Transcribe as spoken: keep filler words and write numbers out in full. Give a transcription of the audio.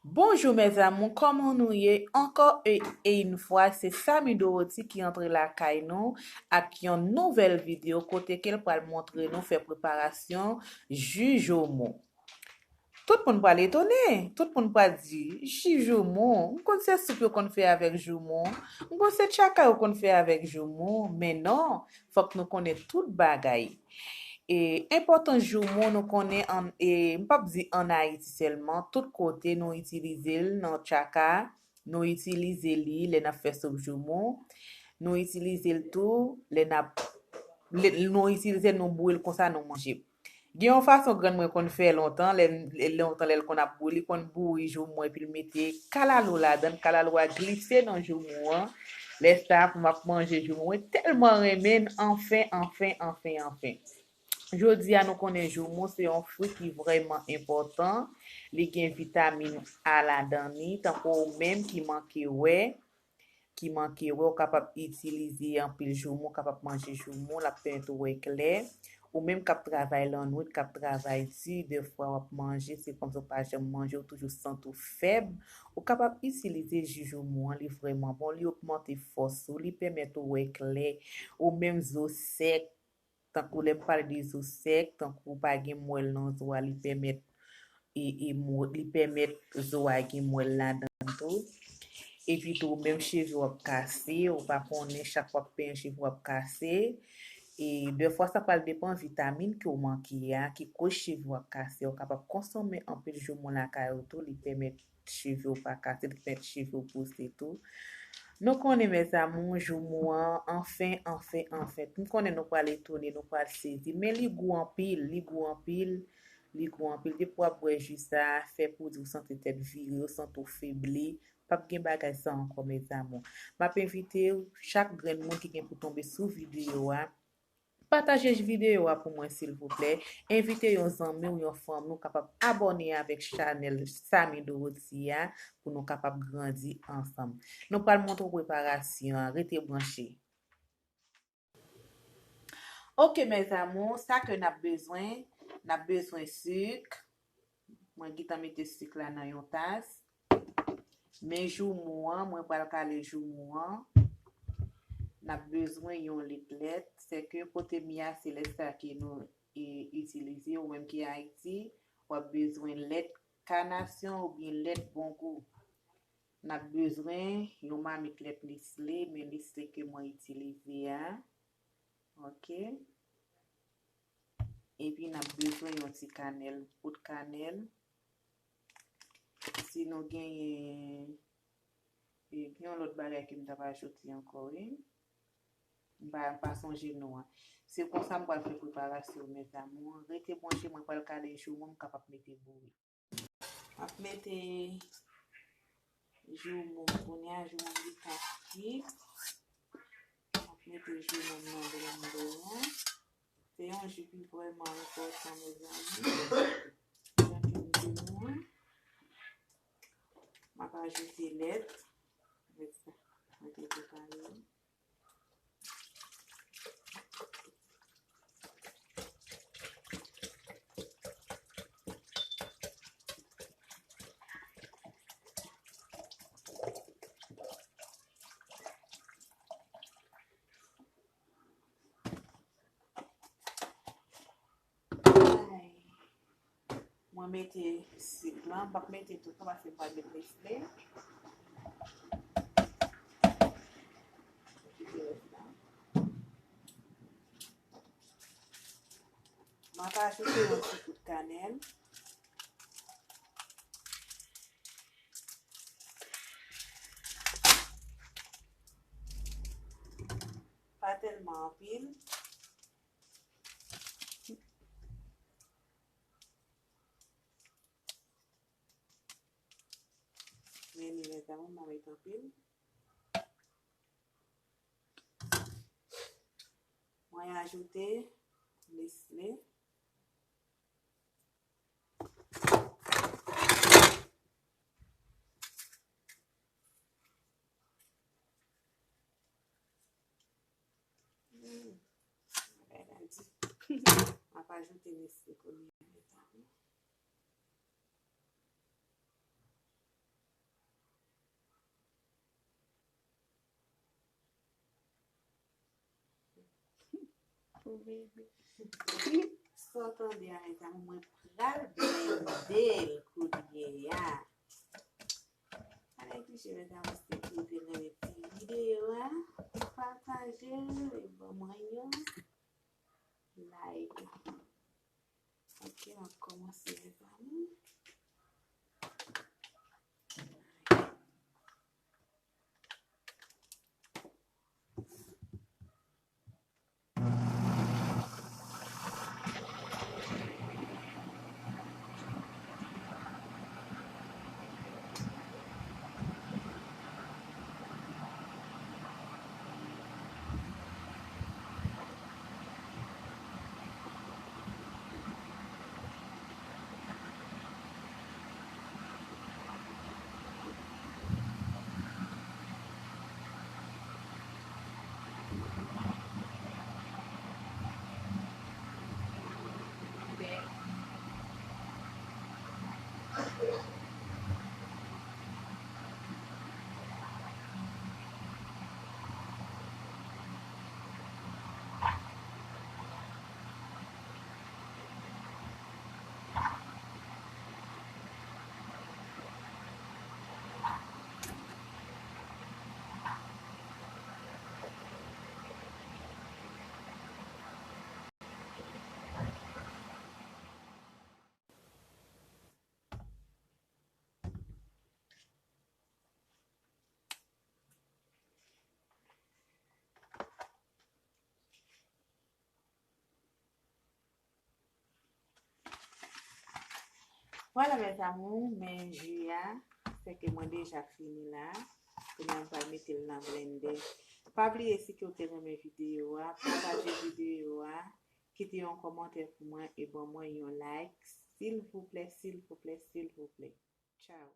Bonjou mes amours, kòman nou ye? Ankò e, e yon fwa, se Samy Dorothy ki antre lakay nou ak yon nouvèl videyo kote ke l pral montre nou fè preparasyon ji joumou. Tout moun pral etone, tout moun pral di, ji joumou, m konn se soup yo konn fè avèk joumou, m konn se tchaka yo konn fè avèk joumou, men non, fòk nou konnen tout bagay. E enpòtans joumou, nou konnen an, e, m p ap di ann Ayiti sèlman, tout kote nou itilize l nan tchaka, nou itilize li lè n ap fè soup joumou, nou itilize l tou lè n ap, lè, nou itilize l, nou bouyi l konsa, nou manje. Gen yon fason grann mwen konn fè lontan, lè, lè, lontan lè l konn ap bouyi, li konn bouyi joumou epi l mete kalalou ladan l, kalalou a glise nan joumou an. Lè sa a pou m ap manje joumou, mwen tèlman renmen l, anfen, anfen, anfen, anfen. Jodi a nou konnen joumou se yon fwi ki vrèman enpòtan, li gen vitamin A ladan li, tankou ou menm ki manke wè, ki manke wè, ou kapab itilize anpil joumou, ou kapab manje joumou, l ap pèmèt ou wè klè. Ou menm k ap travay lannwit, k ap travay di, dèfwa w ap manje, se kòmsi w pa janm manje, ou toujou santi w fèb, ou kapab itilize ji joumou an, li vrèman bon, li ogmante fòs ou, li pèmèt ou wè klè, ou menm zo sèk, tankou lè m pale de zo sèk, tankou w pa gen mwèl nan zo a, li pèmèt e, e mo-, li pèmèt zo a gen mwèl ladan l tou. Epi tou, menm cheve w ap kase, ou pa konnen, chak w ap penyen cheve w ap kase. E dèfwa sa pral depann vitamin ke w manke a, ki koz cheve w ap kase. Ou kapab konsome anpil joumou lakay ou tou, li pèmèt cheve w pa kase, li pèmèt cheve w pouse tou. Nou konnen mes amours, joumou an, anfen, anfen, anfen. M konnen nou pral etone, nou pral sezi, men li gou anpil, li gou anpil, li gou anpil. Depi w ap bwè ji sa, fè pou di w santi tèt vire, w santi w febli. P ap gen bagay sa ankò, mes amours. M ap envite w, chak grenn moun ki gen pou tonbe sou videyo a, pataje videyo a pou mwen, silvouplè. Envite yon zanmi w, yon fanmi w kapab abòne avèk chanèl Samy Dorothy a pou nou kapab grandi ansanm. Nou pral montre w preparasyon an. Rete branche. Ok, mes amours, sa ke n ap bezwen, n ap bezwen sik. Mwen gentan mete sik la nan yon tas. Men joumou an, mwen pral kale joumou an. N ap bezwen yon lit lèt. Sèke kote m ye a, se lèt sa ke nou, e, itilize. Ou menm ki Ayiti, w ap bezwen lèt kanasyon oubyen lèt bongou. N ap bezwen yon mamit lèt Nestlé, men Nestlé ke mwen itilize a. Ok. Epi n ap bezwen yon ti kanèl, poud kanèl. Si nou genyen, e, gen yon lòt bagay ke m t ap ajoute ankò, wi. M pa, m pa sonje non an. Se konsa m pral fè preparasyon, mes amours. Rete branche, mwen pral kale joumou, m kapab mete bouyi. M ap mete joumou m kounye a, joumou m gentan fri. M ap mete joumou m nan blender an. Se yon ji ki vrèman enpòtan, mes amours. Jan ke m di nou an. M ap ajoute lèt. Mete tout ale. Mwen mete sik lan, m p ap mete tout non, paske m pral met Nestlé. Kite rès la. M ap ajoute yon ti kout kanèl. Pa tèlman anpil. Men li rete a, m pa met anpil. Mwen ajoute Nestlé. Hmm. M ap ajoute Nestlé kounye a, mes amours. Pou bebe. Sa w tande a, mezanmi, mwen pral blende l kounye a. Pa neglije, mezanmi, si w te renmen ti videyo a, pataje l, e ban mwen yon like. Ok, n ap kòmanse, mezanmi. Vwala, mes amours, men ji a, sèke mwen deja fini la. Kounye a m pral mete l nan blendè. Pa bliye, si ke w te renmen videyo a, pataje videyo a, kite yon kòmantè pou mwen e ban mwen yon like, silvouplè, silvouplè, silvouplè. Tchao.